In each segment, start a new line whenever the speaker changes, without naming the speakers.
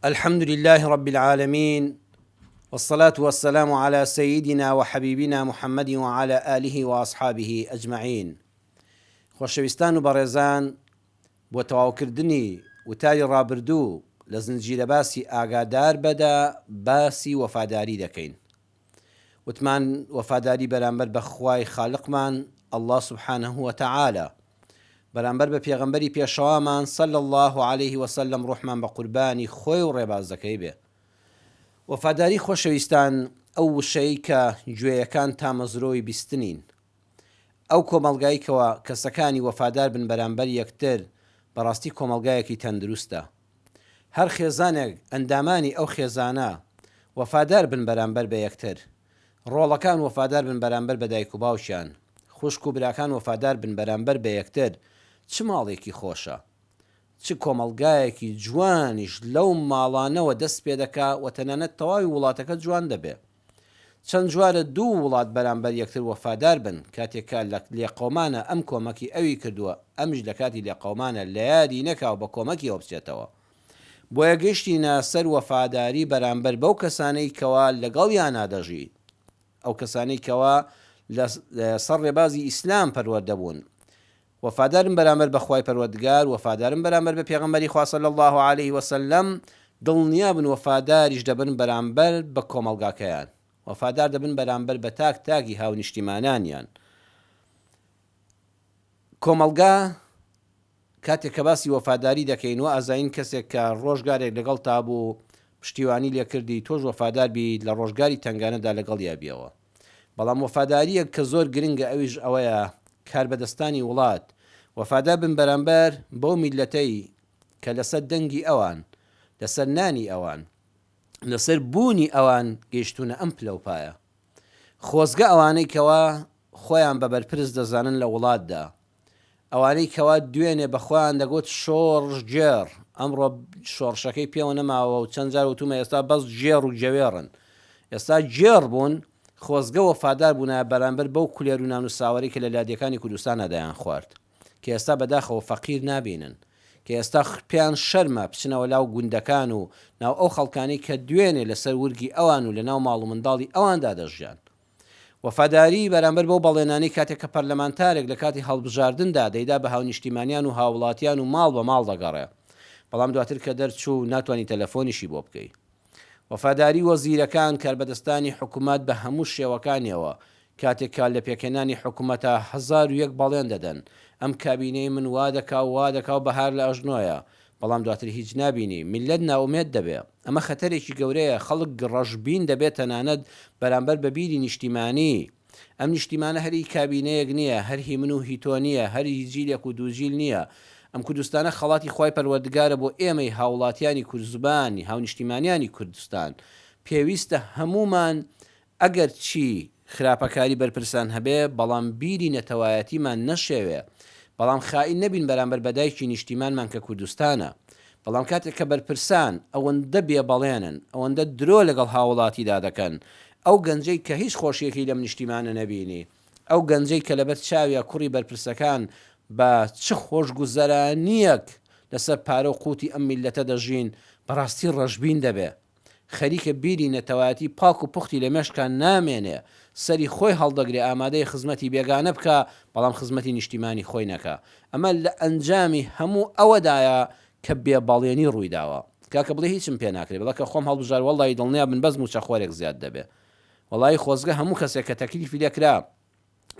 الحمد لله رب العالمین والصلاة والسلام علی سیدنا وحبیبنا محمد وعلی آله واصحابه اجمعین خۆشەویستان و بەڕێزان بۆ تەواوکردنی وتاری ڕابردوو لە زنجیرە باسی ئاگادار بەدا باسی وەفاداری دەکەین وتمان وەفاداری بەرامبەر بە خوای خالقمان اللە سبحانە وتعالی بەرامبەر بە پێغەمبەری پێشەوامان صلی اللە علیه وسلم ڕوحمان بە قوربانی خۆی و ڕێبازەکەی بێ. وەفاداری خۆشەویستان ئەو وشەی کە گوێیەکان تامەزرۆی بیستنین. ئەو کۆمەڵگای کەوا کەسەکانی وەفادار بن بەرامبەر یەکتر بەڕاستی کۆمەڵگایەکی تەندروستە. هەر خێزانێک ئەندامانی ئەو خێزانە وەفادار بن بەرامبەر بە یەکتر، ڕۆڵەکان وەفادار بن بەرامبەر بە دایک و باوکیان، خوشک و براکان وەفادار بن بەرامبەر بە یەکتر، چ ماڵێکی خۆشە، چ کۆمەڵگایەکی جوانیش لەو ماڵانەوە دەست پێدەکا و تەنانەت تەواوی وڵاتەکە جوان دەبێ. چەند جوارە دوو وڵات بەرامبەر یەکتر وەفادار بن، کاتێک کە لە لێقەومانە ئەم کۆمەکی ئەوی کردووە، ئەمیش لە کاتی لێقەومانە لە یادی نەکا و بە کۆمەکیەوە بچێتەوە. بۆیە گەیشتینە سەر وەفاداری بەرامبەر بەو کەسانەی کەوا لەگەڵیانا دەژی، ئەو کەسانەی کەوا لە سەر ڕێبازی ئیسلام پەروەردە بوون، وەفادارن بەرامبەر بە خوای پەروەردگار، وەفادارن بەرامبەر بە پێغەمبەری خوا صلی اللە علیه وسلم، دڵنیابن وەفاداریش دەبن بەرامبەر بە کۆمەڵگاکەیان، وەفادار دەبن بەرامبەر بە تاک تاکی هاونیشتیمانانیان. کۆمەڵگا کاتێک کە باسی وەفاداری دەکەین وا ئەزانین کەسێک کە ڕۆژگارێک لەگەڵتا بوو پشتیوانی لێکردی تۆش وەفادار بیت لە ڕۆژگاری تەنگانەدا لەگەڵیا بیەوە. بەڵام وەفادارییەک کە زۆر گرنگە ئەویش ئەوەیە کاربەدەستانی وڵات وەفادار بن بەرامبەر بەو میللەتەی کە لەسەر دەنگی ئەوان، لەسەر نانی ئەوان، لەسەر بوونی ئەوان گەیشتوونە ئەم پلەوپایە. خۆزگە ئەوانەی کەوا خۆیان بە بەرپرس دەزانن لە وڵاتدا، ئەوانەی کەوا دوێنێ بە خۆیان دەگوت شۆڕشگێڕ، ئەمڕۆ شۆڕشەکەی پێوە نەماوە و چەند جار وتومە ئێستا بەس گێڕ و گەوێڕن. ئێستا گێڕ بوون، خۆزگە وەفادار بوونایە بەرامبەر بەو کولێر و نان و ساوەرەی کە لە لادێکانی کوردستانا دەیانخوارد، کە ئێستا بەداخەوە فەقیر نابینن، کە ئێستا پێیان شەرمە بچنەوە لاو گوندەکان و ناو ئەو خەڵکانەی کە دوێنێ لەسەر ورگی ئەوان و لەناو ماڵ و منداڵی ئەواندا دەژیان. وەفاداری بەرامبەر بەو بەڵێنانەی کاتێک کە پەرلەمانتارێک لە کاتی هەڵبژاردندا دەیدا بە هاونیشتیمانیان و هاوڵاتیان و ماڵ بە ماڵ دەگەڕێ بەڵام دواتر کە دەرچوو ناتوانی تەلەفۆنیشی بۆ بکەی. وەفاداری وەزیرەکان، کاربەدەستانی حکومەت بە هەموو شێوەکانیەوە کاتێک کە لە پێکهێنانی حکومەتە 1001 بەڵێن دەدەن ئەم کابینەی من وا دەکا و وا دەکا و بەهار لە ئەژنۆیە بەڵام دواتر هیچ نابینی، میللەت نائومێد دەبێ. ئەمە خەتەرێکی گەورەیە، خەڵک ڕەشبین دەبێ تەنانەت بەرامبەر بە بیری نیشتیمانی. ئەم نیشتیمانە هەر هی کابینەیەک نییە، هەر هی من و هی تۆ نییە، هەر هی جیلێک و دوو جیل نییە. ئەم کوردستانە خەڵاتی خوای پەروەردگارە بۆ ئێمەی هاوڵاتیانی کوردزبان، هاونیشتیمانیانی کوردستان. پێویستە هەموومان ئەگەر چی خراپەکاری بەرپرسان هەبێ بەڵام بیری نەتەوایەتیمان نەشێوێ، بەڵام خائین نەبین بەرامبەر بە دایکی نیشتیمانمان کە کوردستانە. بەڵام کاتێک کە بەرپرسان ئەوەندە بێ بەڵێنن، ئەوەندە درۆ لەگەڵ هاوڵاتیدا دەکەن، ئەو گەنجەی کە هیچ خۆشیەکی لەم نیشتیمانە نەبینی، ئەو گەنجەی کە لەبەر چاویا کوڕی بەرپرسەکان بە چ خۆشگوزەرانیەک لەسەر پارە و قوتی ئەم میللەتە دەژین، بەڕاستی ڕەشبین دەبێ. خەریکە بیری نەتەوایەتی پاک و پوختی لە مێشکا نامێنێ، سەری خۆی هەڵدەگرێ ئامادەیە خزمەتی بێگانە بکا بەڵام خزمەتی نیشتیمانی خۆی نەکا. ئەمە لە ئەنجامی هەموو ئەوەدایە کە بێ بەڵێنی ڕوویداوە. کاکە بڵێ هیچم پێ ناکرێ بڵێ کە خۆم هەڵبژارد وەڵڵاهی دڵنیا بن بەس مووچەخۆرێک زیاد دەبێ. وەڵاهی خۆزگە هەموو کەسێک کە تەکلیفی لێ کرا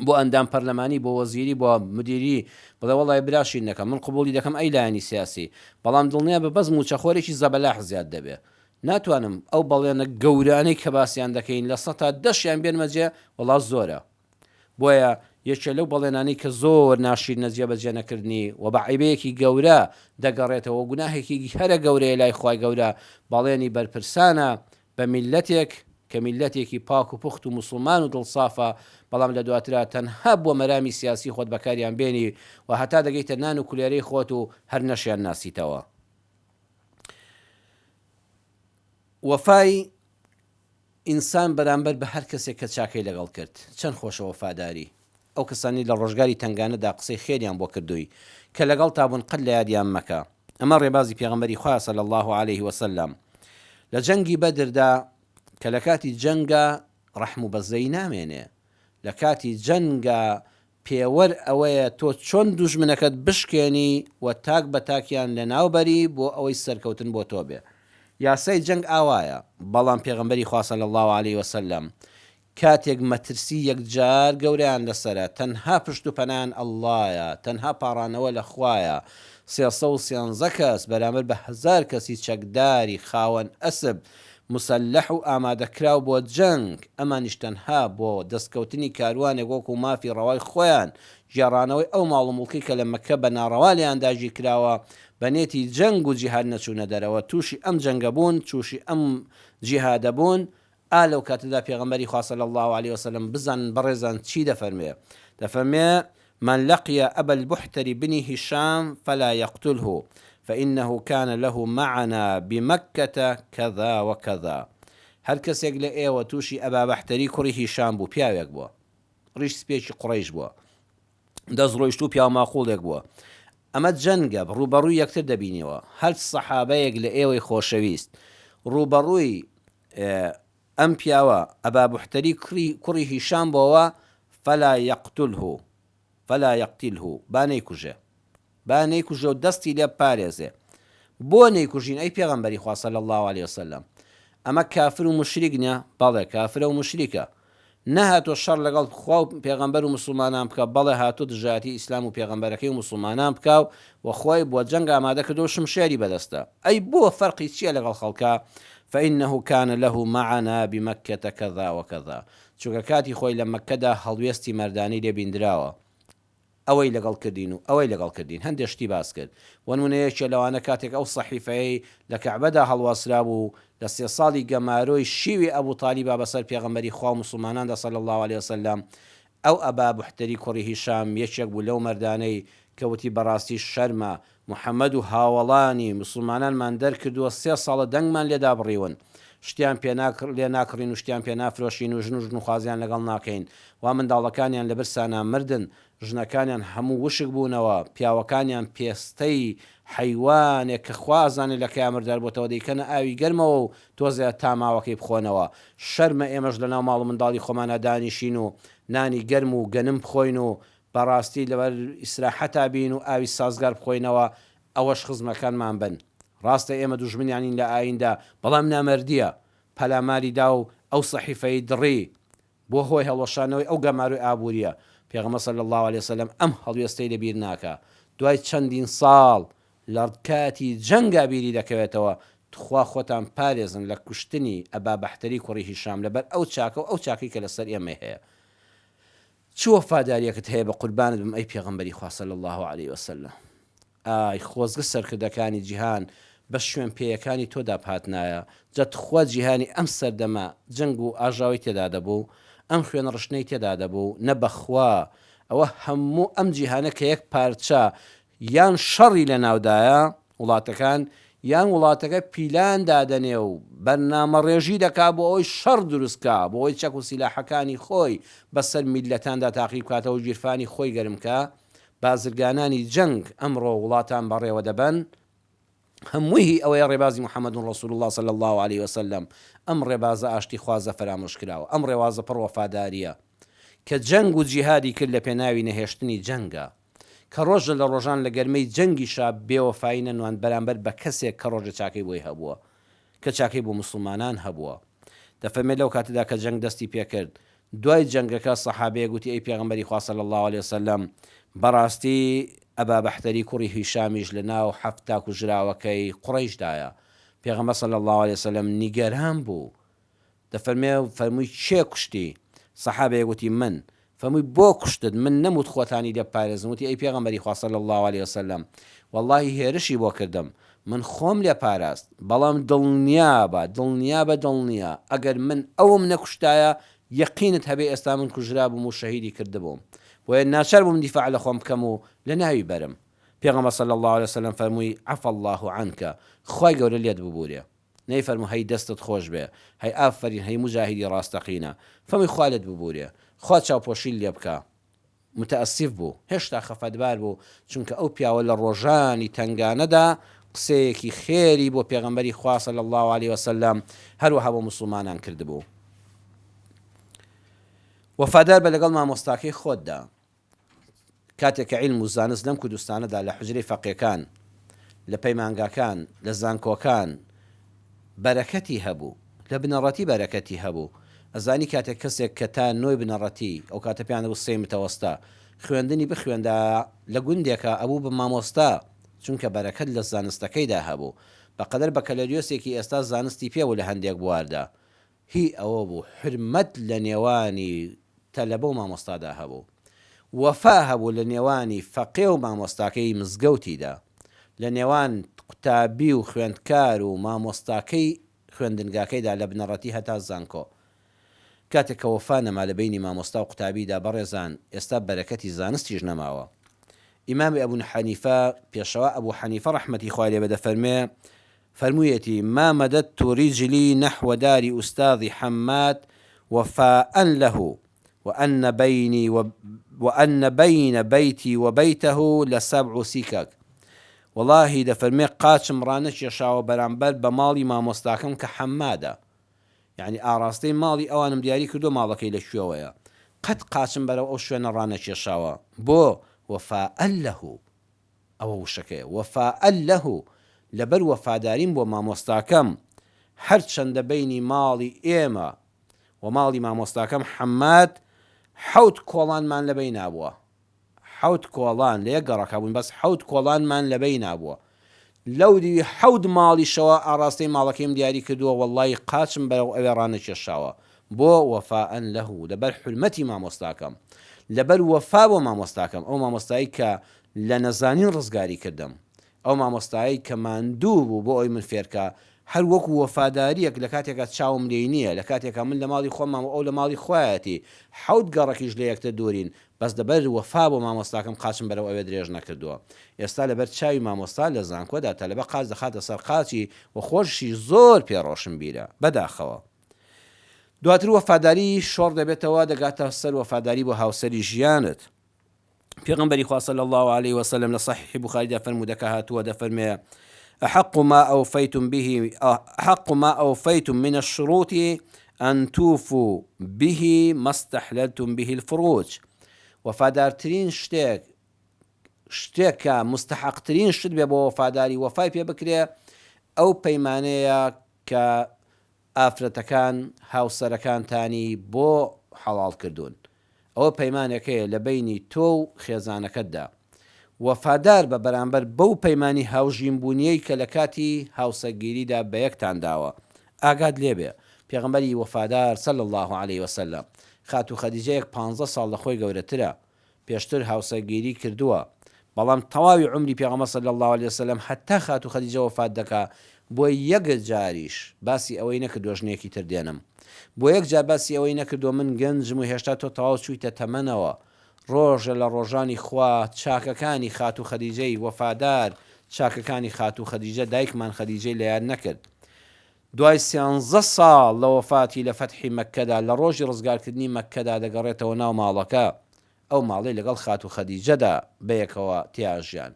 بۆ ئەندام پەرلەمانی بۆ وەزیری بۆ مدیری بڵێ وەڵای برا شیر نەکەم من قبوڵی دەکەم ئەی لایەنی سیاسی بەڵام دڵنیا بە بەس موچەخۆرێکی زەبەلاح زیاد دەبێ ناتوانم ئەو بەڵێنە گەورانەی کە باسیان دەکەین لە سەتا دەشیان بێنمە جێ وەڵا زۆرە بۆیە یەکێ لەو بەڵێنانەی کە زۆر ناشیرنە جێبەجێ نەکردنی و بە عیبەیەکی گەورە دەگەڕێتەوە گوناهێکی هەرە گەورەیە لای خوای گەورە بەڵێنی بەرپرسانە بە میللەتێک کە میللەتێکی پاک و پوخت و موسڵمان و دڵسافە، بەڵام لە دواترا تەنها بۆ مەرامی سیاسی خۆت بەکاریان بێنی و هەتا دەگەیتە نان و کولێرەی خۆت و هەر نەشیان ناسیتەوە. وەفای ئینسان بەرامبەر بە هەر کەسێک کە چاکەی لەگەڵ کرد، چەند خۆشە وەفاداری ئەو کەسانەی لە ڕۆژگاری تەنگانەدا قسەی خێریان بۆ کردووی کە لەگەڵتا بوون قەت لە یادیان مەکە. ئەمە ڕێبازی پێغەمبەری خوایە صلی اللە علیه وسلم. لە جەنگی بەدردا کە لە کاتی جەنگا ڕەحم و بەزەیی نامێنێ، لە کاتی جەنگا پێوەر ئەوەیە تۆ چۆن دوژمنەکەت بشکێنی و تاک بە تاکیان لەناو بەری بۆ ئەوەی سەرکەوتن بۆ تۆ بێ. یاسای جەنگ ئاوایە، بەڵام پێغەمبەری خوا صلی اللە علیە وسلم کاتێک مەترسی یەکجار گەورەیان لەسەرە تەنها پشت و پەنایان اللە یە، تەنها پاڕانەوە لە خوایە، 313 کەس بەرامبەر بە هەزار کەسی چەکداری خاوەن ئەسپ موسەلەح و ئامادەکراو بۆ جەنگ، ئەمانیش تەنها بۆ دەستکەوتنی کاروانێک وەکو مافی ڕەوای خۆیان، گێڕانەوەی ئەو ماڵ و موڵکەی کە لە مەککە بە ناڕەوا لێیان داگیرکراوە، بە نێتی جەنگ و جیهاد نەچوونە دەرەوە، تووشی ئەم جەنگە بوون، تووشی ئەم جیهادە بوون، ئا لەو کاتەدا پێغەمبەری خوا صلی اللە علیە وسلم بزانن بەڕێزان چی دەفەرموێ، دەفەرموێ، من لقی ابا البحتری بن هشام فلا یقتله فانه کان له معنا بمکە کذا وکذا هەر کەسێک لە ئێوە تووشی ئەبا بەحتەری کوڕی هیشام بوو پیاوێک بووە ڕیش سپیەکی قوڕەیش بووە دەست ڕۆیشتوو پیاو ماقوڵێک بووە ئەمە جەنگە ڕووبەڕووی یەکتر دەبینیەوە هەر سەحابەیەک لە ئێوەی خۆشەویست ڕووبەڕووی ئەم پیاوە، ئەبا بوحتەری کوڕی کوڕی هیشام بۆوە، فلا یقتله فلا یقتله با نەیکوژێ با نەیکوژێ و دەستی لێ بپارێزێ. بۆ نەیکوژین ئەی پێغەمبەری خوا صلی اللە علیە وسلم؟ ئەمە کافر و موشریک نیە؟ بەڵێ کافرە و موشریکە. نەهاتووە شەڕ لەگەڵ خوا و پێغەمبەر و موسڵمانان بکا، بەڵێ هاتووە دژایەتی ئیسلام و پێغەمبەرەکەی و موسڵمانان بکا و خۆی بۆ جەنگ ئامادە کردووە و شمشێری بەدەستە. ئەی بۆ فەرقی چییە لەگەڵ خەڵکا؟ فإنه کان له معنا بمکە کذا وکذا چونکە کاتی خۆی لە مەککەدا هەڵوێستی مەردانەی لێ بیندراوە. ئەوەی لەگەڵ کردین و ئەوەی لەگەڵ کردین هەندێ شتی باس کرد بۆنمونە یەکێ لەوانە کاتێک ئەو سەحیفەیەی لە کەعبەدا هەڵواسرابوو لە سێ ساڵی گەمارۆی شیوی ئەبو تالیبا بەسەر پێغەمبەری خوا و موسڵماناندا صلی اللە علیە وسلم ئەو ئەبا بوحتەری کوڕی هیشام یەکێک بوو لەو مەردانەی کە وتی بەڕاستی شەرمە محمد و هاوەڵانی موسڵمانانمان دەرکردووە سێ ساڵە دەنگمان لێ دابڕیون شتیان پێ لێ ناکڕین و شتیان پێ نافرۆشین و ژن و ژنخوازیان لەگەڵ ناکەین وا منداڵەکانیان لە برسانا مردن ژنەکانیان هەموو وشک بوونەوە پیاوەکانیان پێستەی حەیوانێک کە خوا ئەزانێ لە کەیا مردار بۆتەوە دەیکەنە ئاوی گەرمەوە و تۆزێ تاماوەکەی بخۆنەوە شەرمە ئێمەش لەناو ماڵ و منداڵی خۆمانا دانیشین و نانی گەرم و گەنم بخۆین و بەڕاستی لەبەر ئیسراحەتا بین و ئاوی سازگار بخۆینەوە ئەوەش خزمەکانمان بن ڕاستە ئێمە دوژمنیانین لە ئاییندا بەڵام نامەردیە پەلاماری دا و ئەو سەحیفەی دڕی بوە هۆی هەڵوەشانەوەی ئەو گەمارۆی ئابوریە پێغەمبەر صلی اللە علیە وسلم ئەم هەڵوێستەی لەبیر ناکا دوای چەندین ساڵ لە کاتی جەنگا بیری دەکەوێتەوە تخوا خۆتان پارێزن لە کوشتنی ئەبا بەحتەری کوڕی هیشام لەبەر ئەو چاکە و ئەو چاکەی کە لەسەر ئێمەی هەیە چ وەفاداریەکت هەیە بە قوربانت بم ئەی پێغەمبەری خوا صلی اللە علیە وسلم ئای خۆزگە سەرکردەکانی جیهان بە شوێن پێیەکانی تۆدا بهاتنایە جا تخوا جیهانی ئەم سەردەمە جەنگ و ئاژاوەی تێدا دەبوو ئەم خوێن ڕشتنەی تێدا دەبوو نە بەخوا ئەوە هەموو ئەم جیهانە کە یەک پارچە یان شەڕی لەناودایە وڵاتەکان یان وڵاتەکە پیلان دادەنێ و بەرنامەڕێژی دەکا بۆ ئەوەی شەڕ دروست کا، بۆ ئەوەی چەک و سیلاحەکانی خۆی بەسەر میللەتاندا تاقی بکاتەوە و گیرفانی خۆی گەرم کا. بازرگانانی جەنگ ئەمڕۆ وڵاتان بەڕێوە دەبەن. هەمووی هی ئەوەیە ڕێبازی محمد رسول اللە صلی اللە علیە وسلم، ئەم ڕێبازە ئاشتیخوازە فەرامۆش کراوە، ئەم ڕێوازە پڕ وەفادارییە کە جەنگ و جیهادی کرد لە پێناوی نەهێشتنی جەنگە. کە ڕۆژە لە ڕۆژان لە گەرمەی جەنگیشا بێوەفایی نەنواند بەرامبەر بە کەسێک کە ڕۆژێ چاکەی بۆی هەبووە، کە چاکەی بۆ موسڵمانان هەبووە. دەفەرمێ لەو کاتەدا کە جەنگ دەستی پێکرد، دوای جەنگەکە سەحابەیەک وتی ئەی پێغەمبەری خوا صلی اللە علیە وسلم بەڕاستی ئەبا بەحتەری کوڕی هیشامیش لە ناو 70 کوژراوەکەی قوڕەیشدایە. پێغەمبەر صلی اللە علیە وسلم نیگەران بوو. دەفەرمێ، فەرمووی، کێ کوشتی؟ سەحابەیەک وتی، من. فەرمووی، بۆ کوشتت؟ من نەموت خۆتانی لێ بپارێزن، وتی، ئەی پێغەمبەری خوا صلی اللە علیە وسلم، وەڵڵاهی هێرشی بۆ کردم، من خۆم لێ پاراست، بەڵام دڵنیابە، دڵنیابە دڵنیا، ئەگەر من ئەوم نەکوشتایە، یەقینت هەبێ ئێستا من کوژرابووم و شەهیدی کردبووم، بۆیە ناچار بووم دیفاع لە خۆم بکەم و لەناوی بەرم. پێغەمبەر صلی اللە علیە وسلم فەرمووی، عفا اللە عنک، خوای گەورە لێت ببورێ. نەیفەرموو هەی دەستت خۆش بێ، هەی ئافەرین، هەی موجاهیدی ڕاستەقینە. فەرمووی خوا لێت ببوورێ. خوا چاوپۆشیت لێ بکا. متەئەسیف بوو. هێشتا خەفەتبار بوو، چونکە ئەو پیاوە لە ڕۆژانی تەنگانەدا قسەیەکی خێری بۆ پێغەمبەری خوا صلی اللە علیە وسلم هەروەها بۆ موسڵمانان کردبوو. وەفادار بە لەگەڵ مامۆستاکەی خۆتدا. کاتێک کە عیلم و زانست لەم کوردستانەدا لە حوجرەی فەقێکان، لە پەیمانگاکان، لە زانکۆکان بەرەکەتی هەبوو، لە بنەڕەتی بەرەکەتی هەبوو. ئەزانی کاتێک کەسێک کە تا نۆی بنەڕەتی، ئەو کاتە پێیان دەگوت سێی متەوەستە، خوێندنی بخوێندایە لە گوندێکا ئەبوو بە مامۆستا، چونکە بەرەکەت لە زانستەکەیدا هەبوو. بەقەدەر بەکەلەریۆسێکی ئێستا زانستی پێ بوو لە هەندێک بواردا. هی ئەوە بوو حورمەت لە نێوانی تەلەبە و مامۆستادا هەبوو. وەفا هەبوو لە نێوانی فەقێ و مامۆستاکەی مزگەوتیدا. لە نێوان قوتابی و خوێندکار و مامۆستاکەی خوێندنگاکەیدا لە بنەڕەتی هەتا زانکۆ. کاتێک کە وەفا نەما لە بەینی مامۆستا و قوتابیدا بەڕێزان ئێستا بەرەکەتی زانستیش نەماوە. ئیمامی ئەبو حەنیفە پێشەوا ئەبو حەنیفە ڕەحمەتی خوای لێ بێ دەفەرموێ، فەرموویەتی، ما مددت رجلی نحو دار استاذی حماد وفاء له وان بینی وان بین بیتی وبیته لسبع سکک وەڵاهی دەفەرموێ قاچم ڕانەکێشاوە بەرامبەر بە ماڵی مامۆستاکەم کە حەمادە یەعنی ئاڕاستەی ماڵی ئەوانم دیاری کردووە ماڵەکەی لە کوێوەیە قەت قاچم بەرەو ئەو شوێنە ڕانەکێشاوە بۆ وفاء له ئەوە وشەکەیە، وفاء له، لەبەر وەفاداریم بۆ مامۆستاکەم، هەرچەندە بەینی ماڵی ئێمە و ماڵی مامۆستاکەم حەماد حەوت کۆڵانمان لە بەینا بووە، حەوت کۆڵان، لە یەک گەڕەکا بووین بەس حەوت کۆڵانمان لە بەینا بووە، لەو دیوی حەوت ماڵیشەوە ئاڕاستەی ماڵەکەیم دیاری کردووە، وەڵڵاهی قاچم بەرەو ئەوێ ڕانەکێشاوە، بۆ وفاء له، لەبەر حورمەتی مامۆستاکەم، لەبەر وەفا بۆ مامۆستاکەم، ئەو مامۆستایەی کە لە نەزانین ڕزگاری کردم، ئەو مامۆستایەی کە ماندوو بوو بۆ ئەوەی من فێرکا، هەر وەکو وەفادارییەک لە کاتێکا چاوم لێی نییە، لە کاتێکا من لە ماڵی خۆمام و ئەو لە ماڵی خۆیەتی، حەوت گەڕەکیش لە یەکتر دوورین، بەس لەبەر وەفا بۆ مامۆستاکەم قاچم بەرەو ئەوێ درێژ نەکردووە. ئێستا لەبەر چاوی مامۆستا لە زانکۆدا تەلەبە قاچ دەخاتە سەر قاچی و خۆشی زۆر پێ ڕۆشنبیرە. بەداخەوە. دواتر وەفاداری شۆڕ دەبێتەوە دەگاتە سەر وەفاداری بۆ هاوسەری ژیانت. پێغەمبەری خوا صلی اللە علیه وسلم لە صحیح بخاریدا فەرموودەکە هاتووە دەفەرمێ أحق ما أوفيتم به أحق ما أوفيتم من الشروط أن توفوا به ما استحللتم به الفروج وەفادارترین شتێک شتێک کە مستحقترین شت بێ بۆ وەفاداری وەفای پێ بکرێ ئەو پەیمانەیە کە ئافرەتەکان هاوسەرەکانتانی بۆ حەڵاڵ کردوون ئەوە پەیمانێک هەیە لە بەینی تۆ و خێزانەکەتدا وەفادار بە بەرامبەر بەو پەیمانی هاوژین بوونیەی کە لە کاتی هاوسەرگیریدا بەیەکتان داوە ئاگات لێبێ پێغەمبەری وەفادار صلی اللە علیە وسلم خاتوو خەدیجەیەک پانزە ساڵ لە خۆی گەورەترە پێشتر هاوسەرگیری کردووە بەڵام تەواوی عومری پێغەمبەر صلی اللە علیە وسلم هەتا خاتوو خەدیجە وەفات دەکا بۆ یەک جاریش باسی ئەوەی نەکردووە ژنێکی تر دێنم بۆ یەک جار باسی ئەوەی نەکردووە من گەنجم و هێشتا تۆ تەواو چوویتە تەمەنەوە ڕۆژە لە ڕۆژانی خوا چاکەکانی خاتوو خەدیجەی وەفادار چاکەکانی خاتوو خەدیجە دایکمان خەدیجەی لە یاد نەکرد دوای سیانزە ساڵ لە وەفاتی لە فەتحی مەککەدا لە ڕۆژی ڕزگارکردنی مەککەدا دەگەڕێتەوە ناو ماڵەکە، ئەو ماڵەی لەگەڵ خاتوو خەدیجەدا بەیەکەوە تیا ژیان.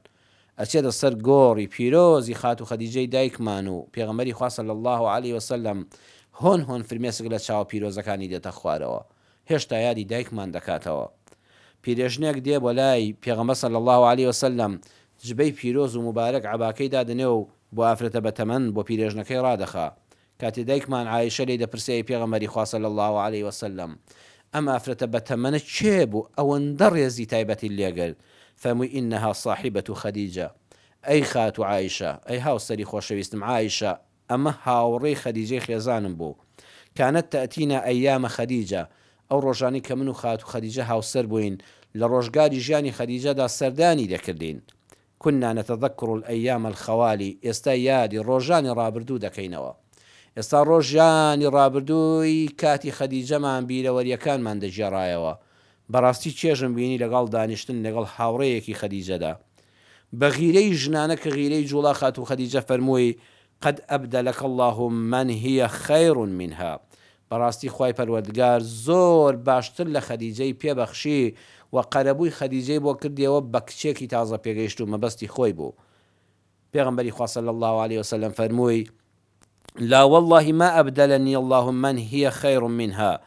ئەچێتە سەر گۆڕی پیرۆزی خاتوو خەدیجەی دایکمان و پێغەمبەری خوا صلی اللە علیە وسلم هۆن هۆن فرمێسک لە چاوە پیرۆزەکانی دێتە خوارەوە هێشتا یادی دایکمان دەکاتەوە. پیرێژنێک دێ بۆ لای پێغەمبەر صلی اللە علیە وسلم جبەی پیرۆز و موبارەک عەباکەی دادەنێ و بۆ ئافرەتە بەتەمەن بۆ پیرێژنەکەی ڕادەخا کاتێ دایکمان عائیشە لێی دەپرسێ ئەی پێغەمبەری خوا صلی اللە علیە وسلم ئەم ئافرەتە بەتەمەنە کێ بوو ئەوەندە ڕێزی تایبەتیت لێگرت فەرمووی انها صاحبە خدیجە ئەی خاتوو عائیشە ئەی هاوسەری خۆشەویستم عائیشە ئەمە هاوڕێی خەدیجەی خێزانم بوو کانت تاتینا ایام خدیجە ئەو ڕۆژانەی کە من و خاتوو خەدیجە هاوسەر بووین لە ڕۆژگاری ژیانی خەدیجەدا سەردانی دەکردین كنا نتذکر الایام الخوالی ئێستا یادی ڕۆژانی ڕابردوو دەکەینەوە. ئێستا ڕۆژانی ڕابردووی کاتی خەدیجەمان بیرەوەریەکانمان دەگێڕایەوە. بەڕاستی چێژم بینی لەگەڵ دانیشتن لەگەڵ هاوڕێیەکی خەدیجەدا. بە غیرەی ژنانە کە غیرەی جوڵا خاتوو خەدیجە فەرمووی، قد ابدلک اللە من هی خیر منها، بەڕاستی خوای پەروەردگار زۆر باشتر لە خەدیجەی پێ بەخشی و قەرەبووی خەدیجەی بۆ کردیەوە بە کچێکی تازە پێگەیشتوو مەبەستی خۆی بوو. پێغەمبەری خوا صلی اللە علیە وسلم فەرمووی، لا واللە ما ابدلنی اللە من هی خیر منها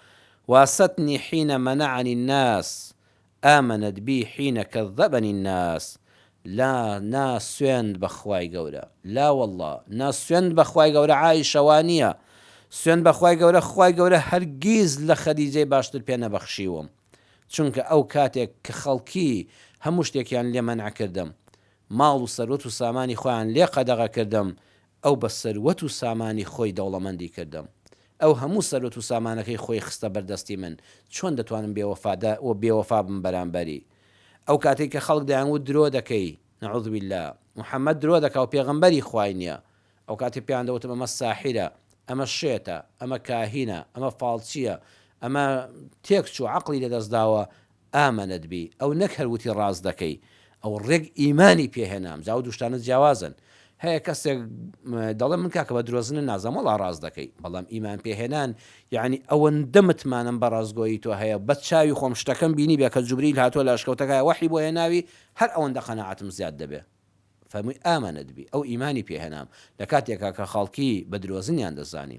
واستنی حین منعنی الناس آمنت بی حین کذبنی الناس لا نا سوێند بە خوای گەورە لا واللە نا سوێند بە خوای گەورە عائیشە وا نییە سوێند بە خوای گەورە خوای گەورە هەرگیز لە خەدیجەی باشتر پێ نەبەخشیوم چونکە ئەو کاتێک کە خەڵکی هەموو شتێکیان لێ مەنع کردم ماڵ و سەروەت و سامانی خۆیان لێ قەدەغە کردم ئەو بە سەروەت و سامانی خۆی دەوڵەمەندی کردم. ئەو هەموو سەروەت و سامانەکەی خۆی خستە بەر دەستی من، چۆن دەتوانم بێوەفادا و بێوەفا بم بەرامبەری؟ ئەو کاتەی کە خەڵک دەیانوت درۆ دەکەی، نعوذ باللە، محمد درۆ دەکا و پێغەمبەری خوای نییە، ئەو کاتەی پێیان دەوتم ئەمە ساحیرە، ئەمە شێتە، ئەمە کاهینە، ئەمە فاڵچییە، ئەمە تێکچوو، عەقڵی لەدەست داوە، ئامنت بی ئەو نەک هەر وتی ڕاست دەکەی ئەو ڕێک ئیمانی پێ هێنام جا ئەو دووشتانە جیاوازن هەیە کەسێک دەڵێ من کاکە بە درۆزنە نازانم وەڵا ڕاست دەکەی بەڵام ئیمان پێ هێنان یعنی ئەوەندە متمانەم بە ڕاستگۆیی تۆ هەیە بە چاوی خۆم شتەکەم بینی بێ کە جوبریل هاتووە لە ئەشکەوتەکە وەحی بۆ هێناوی هەر ئەوەندە قەناعەتم زیاد دەبێ فەرمووی ئامنت بی ئەو ئیمانی پێ هێنام لە کاتێکا کە خەڵکی بە درۆزنیان دەزانی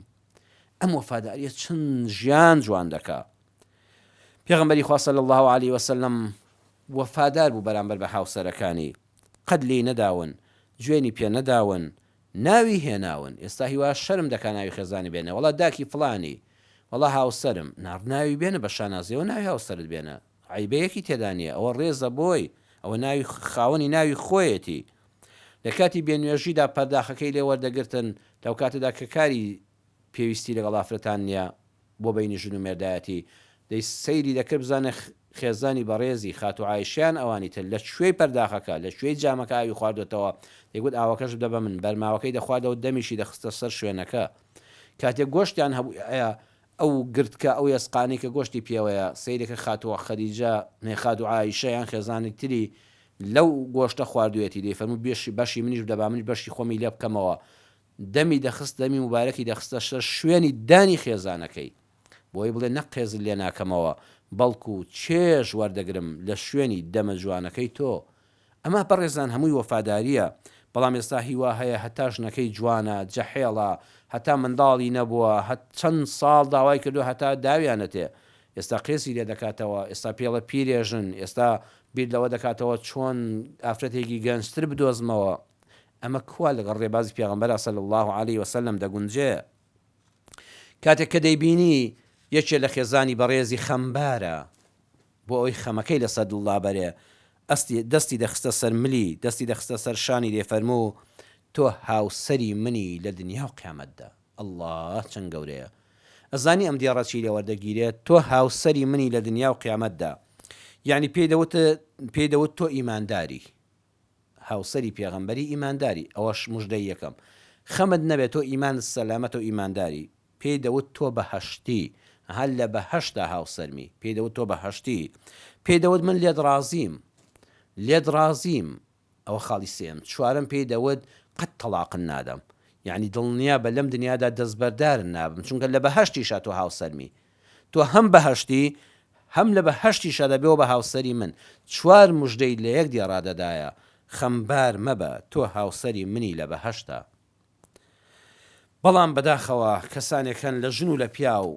ئەم وەفاداریە چەند ژیان جوان دەکا پێغەمبەری خوا صلی اللە علیە وسلم وەفادار بوو بەرامبەر بە هاوسەرەکانی، قەت لێی نەداون، جوێنی پێ نەداون، ناوی هێناون، ئێستا هیوا شەرم دەکا ناوی خێزانی بێنێ، وەڵا داکی فڵانی، وەڵا هاوسەرم، نا ناوی بێنە بە شانازیەوە ناوی هاوسەرت بێنە، عەیبەیەکی تێدا نیە، ئەوە ڕێزە بۆی، ئەوە ناوی خاوەنی ناوی خۆیەتی. لە کاتی بێ نوێژیدا پەرداخەکەی لێ وەردەگرتن، لەوکاتەدا کە کاری پێویستی لەگەڵ ئافرەتان نیە بۆ بەینی ژن و مێردایەتی، دەی سەیری دەکرد بزانێ خێزانی بەڕێزی خاتوو عایشەیان ئەوانی تر لە کوێی پەرداخەکە، لە کوێی جامەکە ئاوی خواردۆتەوە، دەیگوت ئاوەکەش بدە بە من، بەرماوەکەی دەخواردەوە دەمیشی دەخستە سەر شوێنەکە. کاتێک گۆشتیان هەبووایە ئەو گرتکە، ئەو ئێسقانەی کە گۆشتی پێوەیە، سەیرەکە خاتوو خەدیجە، نێ خاتوو عایشە یان خێزانی تری لەو گۆشتە خواردوویەتی، دەیفەرموو بێشی بەشی منیش بدە با منیش بەشی خۆمی لێ بکەمەوە، دەمی دەخست دەمی موبارەکی دەخستە سەر شوێنی دانی خێزانەکەی بۆی بڵێ نەک قێزت لێ ناکەمەوە بەڵکو چێژ وەردەگرم لە شوێنی دەمە جوانەکەی تۆ ئەمە بەڕێزان هەمووی وەفاداریە بەڵام ئێستا هی وا هەیە هەتا ژنەکەی جوانە جەحێڵە هەتا منداڵی نەبووە هە چەند ساڵ داوای کردوە هەتا داویانەتێ ئێستا قێزی لێ دەکاتەوە ئێستا پێڵە پیرێژن ئێستا بیر لەوە دەکاتەوە چۆن ئافرەتێکی گەنجتر بدۆزمەوە ئەمە کوا لەگەڵ ڕێبازی پێغەمبەرا صلی اللە علیە وسلم دەگونجێ؟ کاتێک کە دەیبینی یەکێ لە خێزانی بەڕێزی خەمبارە بۆ ئەوەی خەمەکەی لەسەر دڵ لابەرێ ئەستی دەستی دەخستە سەر ملی دەستی دەخستە سەر شانی دەیفەرموو تۆ هاوسەری منی لە دنیا و قیامەتدا اللە چەند گەورەیە ئەزانی ئەم دێڕە چی لێ وەردەگیرێت تۆ هاوسەری منی لە دنیا و قیامەتدا یعنی پێی دەوت پێی دەوت تۆ ئیمانداری هاوسەری پێغەمبەری ئیمانداری ئەوەش موژدەی یەکەم خەمت نەبێت تۆ ئیمانت سەلامەتە و ئیمانداری پێی دەوت تۆ بەهەشتی ها لە بەهەشتا هاوسەرمی پێی دەوت تۆ بەهەشتی پێی دەوت من لێت ڕازیم لێت ڕازیم ئەوە خاڵی سێیەم چوارەم پێی دەوت قەت تەڵاقت نادەم یەعنی دڵنیا بە لەم دنیادا دەستبەردارت نابم چونکە لە بەهەشتیشا تۆ هاوسەرمی تۆ هەم بەهەشتی هەم لە بەهەشتیشا دەبێەوە بە هاوسەری من چوار موژدەی لە یەک دێڕا دەدایە خەمبار مەبە تۆ هاوسەری منی لە بەهەشتا بەڵام بەداخەوە کەسانێک هەن لە ژن و لە پیاو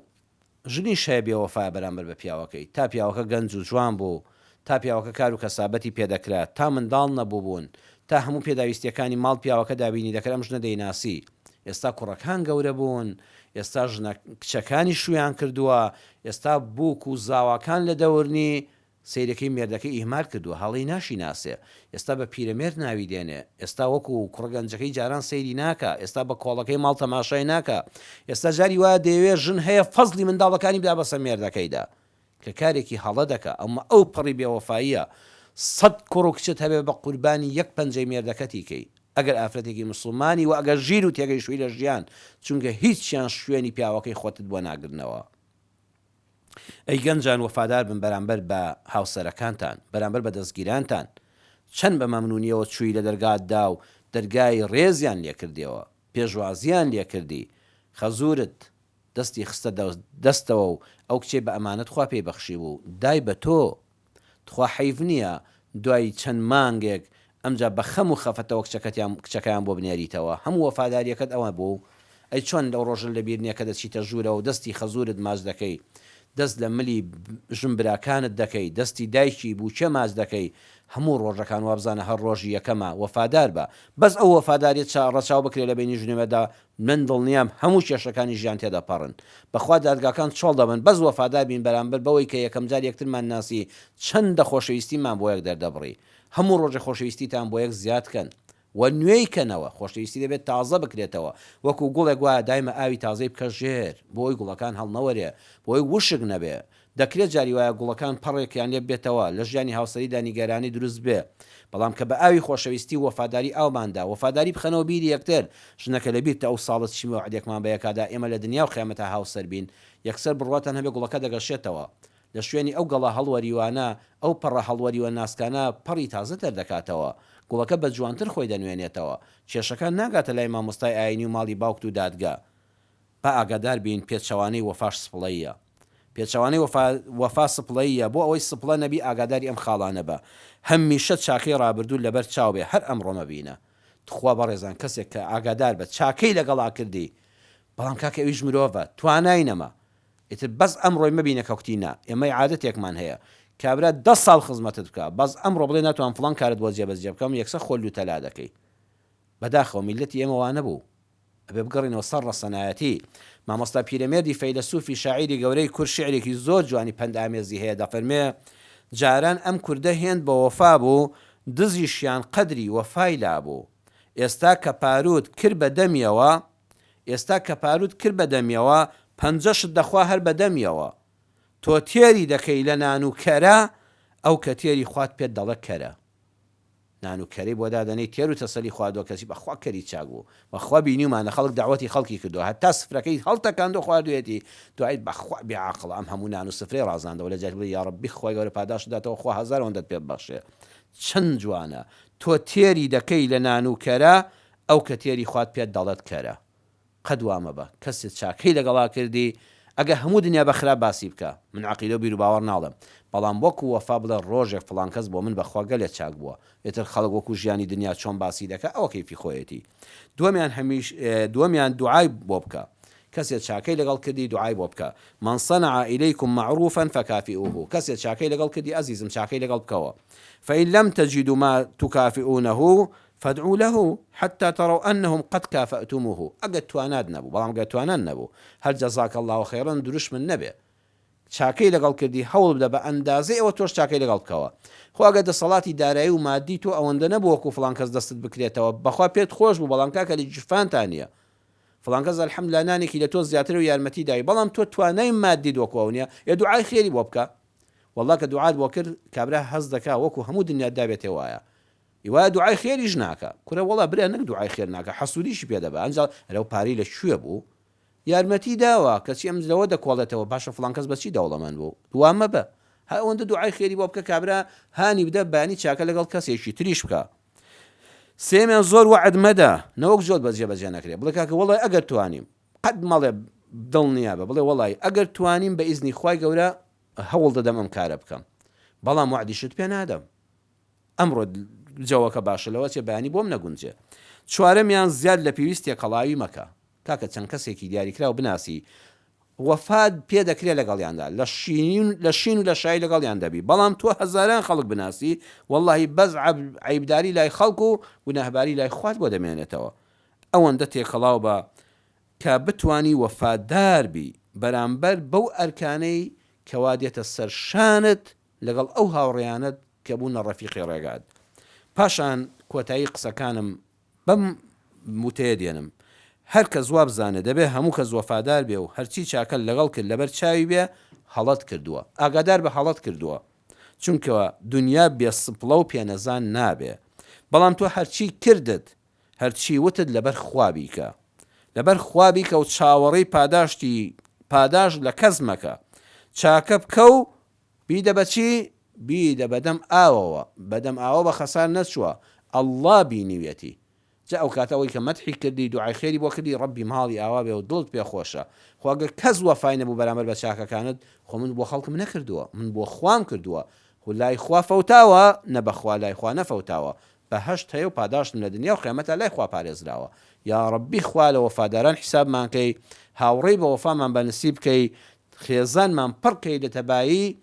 ژنیش هەیە بێوەفایە بەرامبەر بە پیاوەکەی تا پیاوەکە گەنج و جوان بوو تا پیاوەکە کار و کەسابەتی پێدەکرا تا منداڵ نەبووبوون تا هەموو پێداویستیەکانی ماڵ پیاوەکە دابینی دەکرد ئەم ژنە دەیناسی ئێستا کوڕەکان گەورە بوون، ئێستا ژنە کچەکانی شوویان کردووە، ئێستا بووک و زاواکان لە دەورنی، سەیرەکەی مێردەکەی ئیهمال کردووە، هەڵەی ناشیناسێ، ئێستا بە پیرەمێرد ناوی دێنێ، ئێستا وەکوو کوڕە گەنجەکەی جاران سەیری ناکا، ئێستا بە کۆڵەکەی ماڵ تەماشای ناکا، ئێستا جاری وایە دەیەوێ ژن هەیە فەزڵی منداڵەکانی بدا بەسەر مێردەکەیدا، کە کارێکی هەڵە دەکا ئەمە ئەو پەڕی بێوەفاییە سەت کوڕ و کچت هەبێ بە قوربانی یەک پەنجەی مێردەکەتی کەی ئەگەر ئافرەتێکی موسڵمانی وە ئەگەر ژیر و تێگەیشتووی لە ژیان چونکە هیچیان شوێنی پیاوەکەی خۆتت بۆ ناگرنەوە ئەی گەنجان وەفادار بن بەرامبەر بە هاوسەرەکانتان بەرامبەر بە دەستگیرانتان چەند بە مەمنونیەوە چووی لە دەرگات دا و دەرگای ڕێزیان لێکردیەوە پێشوازیان لێکردی خەزورت دەستی خستە دەستەوە و ئەو کچەی بە ئەمانەت خوا پێی بەخشیبوو دای بە تۆ تخوا حەیف نیە دوای چەند مانگێک ئەمجا بە خەم و خەفەتەوە کچەکەتیان کچەکەیان بۆ بنێریتەوە هەموو وەفاداریەکەت ئەوە بوو ئەی چۆن لەو ڕۆژە لەبیر نیە کە دەچیتە ژوورەوە دەستی خەزوورت ماچ دەکەی دەست لە ملی ژن براکانت دەکەی دەستی دایکی بووکێ ماچ دەکەی هەموو ڕۆژەکان وابزانە هەر ڕۆژی یەکەمە وەفادار بە بەس ئەو وەفاداریە چا ڕەچاو بکرێ لە بەینی ژن و مێردا من دڵنیام هەموو کێشەکانی ژیان تێدەپەڕن بەخوا دادگاکان چۆڵ دەبن بەس وەفادار بین بەرامبەر بەوەی کە یەکەمجار یەکترمان ناسی چەندە خۆشەویستیمان بۆ یەک دەردەبڕی هەموو ڕۆژێ خۆشەویستیتان بۆ یەک زیاد کەن و نوێی کەنەوە، خۆشەویستی دەبێت تازە بکرێتەوە، وەکو گوڵێک وایە دایمە ئاوی تازەی بکە ژێر، بۆی گوڵەکان هەڵنەوەرێ، بۆی وشک نەبێ، دەکرێت جاری وایە گوڵەکان پەڕێکیان لێ ببێتەوە، لە ژیانی هاوسەریدا نیگەرانی دروست بێ، بەڵام کە بە ئاوی خۆشەویستی و وەفاداری ئاومان دا، وەفاداری بخەنەوە بیری یەکتر، ژنەکە لە بیرتە ئەو ساڵە چی مەوعدێکمان بە یەکا دا ئێمە لە دنیا و قیامەتا هاوسەر بین، یەکسەر بڕواتان هەبێ گوڵەکە دەگەشێتەوە. لە شوێنی ئەو گەڵا هەڵوەریوانە، ئەو پەڕە هەڵوەریوە ناسکانە پەڕی تازە دەردەکاتەوە. گوڵەکە بە جوانتر خۆی دەنوێنێتەوە. کێشەکان ناگاتە لای مامۆستای ئایینی و ماڵی باوکت و دادگا. با ئاگادار بین پێچەوانەی وەفاش سپڵەییە. پێچەوانەی وەفا، وەفا سپڵەییە. بۆ ئەوەی سپڵە نەبی ئاگاداری ئەم خاڵانە بە. هەمیشە چاکەی ڕابردوو لەبەر چاو بێ، هەر ئەمڕۆ مەبینە. تخوا بەڕێزان کەسێک کە ئاگادار بە چاکەی لەگەڵا کردی، بەڵام کاکە ئەویش مرۆڤە، توانای نەما. ئیتر بەس ئەمڕۆی مەبینە کە کوتی نا، ئێمەی عادەتێکمان هەیە کابرا دە ساڵ خزمەتت بکا بەس ئەمڕۆ بڵێ ناتوانم فڵان کارت بۆ جێبەجێ بکەم یەکسەر خۆت لوتەلا دەکەی. بەداخەوە میللەتی ئێمە وانەبوو. ئەبێ بگەڕێینەوە سەر ڕەسەنایەتی. مامۆستا پیرەمێردی فەیلەسوفی شاعیری گەورەی کورد شیعرێکی زۆر جوانی پەندئامێزی هەیە دەفەرموێ، جاران ئەم کوردە هێند بەوەفا بوو دزیشیان قەدری وەفای لابوو ئێستا کە پارووت کرد بە دەمیەوە ئێستا کە پاروت کرد بە دەمیەوە پەنجەشت دەخوا هەر بە دەمیەوە تۆ تێری دەکەی لە نان و کەرە ئەو کە تێری خوات پێت دەڵێ کەرە نان و کەرەی بۆ دادەنێی تێر و تەسەلی خواردوە کەچی بەخوا کەری چاک بوو بەخوا بینیومانە خەڵک دەعوەتی خەڵکی کردوە هەتا سفرەکەی هەڵتەکاندوە خواردویەتی دوایی بەخوا بێ عەقڵە ئەم هەموو نان و سفرەی ڕازاندەوە لە جیاتی بڵێ یاڕەبی خوای گەورە پاداشت داتەوە خوا هەزار ئەوەندەت پێ ببەخشێ چەند جوانە تۆ تێری دەکەی لە نان و کەرە ئەو کە تێری خوات پێت دەڵێت کەرە. قەت وا مەبە. کەسێ چاکەی لەگەڵا کردی ئەگەر هەموو دنیا بە خراپ باسی بکا. من عەقیدە و بیروباوەڕ ناڵێم. بەڵام وەکو وەفا بڵێ ڕۆژێک فڵان کەس بۆ من بەخوا گەلێ چاک بووە. ئیتر خەڵک وەکو ژیانی دنیا چۆن باسی دەکا ئەوە کەیفی خۆیەتی. دووەمیان هەمیش دووەمیان دوعای بۆ بکە. کەسێ چاکەی لەگەڵ کردی دوعای بۆ بکە. من صنع الیکم معروفا فکافئوه کەسێ چاکەی لەگەڵ کردی ئەزیزم چاکەی لەگەڵ بکەوە. فان لم تجدوا ما تکافئونه فادعوا له حتی تروا انهم قد کافاتموه ئەگەر توانات نەبوو بەڵام گەر توانان نەبوو هەر جزاک اللە خیرا دروشمت نەبێ چاکەی لەگەڵ کردی هەوڵ بدە بە ئەندازەی ئەوە تۆش چاکەی لەگەڵ بکەوە خۆ ئەگەر دەسەڵاتی دارایی و مادی تۆ ئەوەندە نەبوو وەکو فڵان کەس دەستت بکرێتەوە بەخوا پێت خۆش بوو بەڵام کاکە لە گیرفانتا نیە فڵان کەس الحمدللە نانێکی لە تۆ زیاترە و یارمەتی داوی بەڵام تۆ توانای مادیت وەکو ئەو نیە ئێ دوعای خێری بۆ بکە واللە کە دوعات بۆ کرد کابرا هەست دەکا وەکو هەموو دنیات دابێتێ وایە ی وایە دوعای خێریش ناکا. کورە وەڵا برا نەک دوعای خێر ناکا حەسودیشی پێ دەبا ئەنجا ئەرێ ئەو پارەی لە کوێ بوو یارمەتی داوە کەچی ئەم لەوە دەکۆڵێتەوە باشە فڵان کەس بەچی دەوڵەمەند بوو وا مەبە هەر ئەوەندە دوعای خێری بۆ بکە کابرا هانی بدە بەیانی چاکە لەگەڵ کەسێکی تریش بکا سێمیان زۆر وەعد مەدە نەوەک زۆر بەجێ بەجێ نەکرێ بڵێ کاکە وەڵای ئەگەر توانیم قەت مەڵێ دڵنیابە بڵێ وەڵای ئەگەر توانیم بە ئیزنی خوای گەورە هەوڵ دەدەم ئەم کارە بکەم بەڵام وەعدیشت پێ نادەم ئەمڕۆ جەوەکە باشە لەوەچێ بەیانی بۆم نەگونجێ. چوارەمیان زیاد لە پێویست تێکەڵاوی مەکە. کاکە چەند کەسێکی دیاریکراو بناسی وەفات پێ دەکرێ لەگەڵیاندا لە شین لە شین و لە شایی لەگەڵیان دەبی بەڵام تۆ هەزاران خەڵک بناسی وەڵاهی بەس عەیبداری لای خەڵک و گوناهباری لای خوات بۆ دەمێنێتەوە ئەوەندە تێکەڵاو بە کە بتوانی وەفادار بی بەرامبەر بەو ئەرکانەی کەوا دێتە سەر شانت لەگەڵ ئەو هاوڕێیانەت کە بوونە ڕەفیقی ڕێگات. پاشان کۆتایی قسەکانم بەم وتەیە دێنم، هەر کەس وابزانێ دەبێ هەموو کەس وەفادار بێ و هەرچی چاکەت لەگەڵ کرد لەبەر چاوی بێ، هەڵەت کردووە. ئاگادار بە هەڵەت کردووە. چونکە دونیا بێ سپڵە و پێنەزان نابێ. بەڵام تۆ هەرچی کردت، هەرچی وتت لەبەر خوا بیکە. لەبەر خوا بیکە و چاوەڕێی پاداشتی پاداشت لە کەس مەکە. چاکە بکە و بیدە بە چی؟ بیدە بە دەم ئاوەوە، بە دەم ئاوە بە خەسار نەچووە، اللە بینیویەتی. جا ئەو کاتە ئەوەی کە مەدحی کردی، دوعای خێری بۆ کردی، ڕەبی ماڵی ئاوا بێ و دڵت پێ خۆشە. خۆ ئەگەر کەس وەفای نەبوو بەرامبەر بە چاکەکانت، خۆ من بۆ خەڵکم نەکردووە، من بۆ خوام کردووە. خۆ لای خوا فەوتاوە؟ نە بەخوا لای خوا نەفەوتاوە. بەهەشت هەیە و پاداشتم لە دنیا و قیامەتا لای خوا پارێزراوە یاڕەبی خوا لە وەفاداران حیسابمان کەی هاوڕێی بە وەفامان بە نسیب کەی خێزانمان پڕ کەی لە تەبایی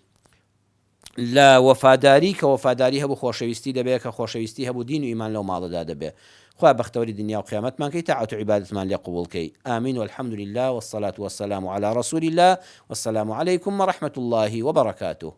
لە وەفاداری کە وەفاداری هەبوو خۆشەویستی دەبێ کە خۆشەویستی هەبوو دین و ئیمان لەو ماڵەدا دەبێ خوایە بەختەوەری دنیا و قیامەتمان کەی تاعەت و عیبادەتمان لێ قبوڵ کەی آمین والحمد للە والصلاة والسلام علی رسول اللە والسلام علیکم ورحمة اللە وبرکاته.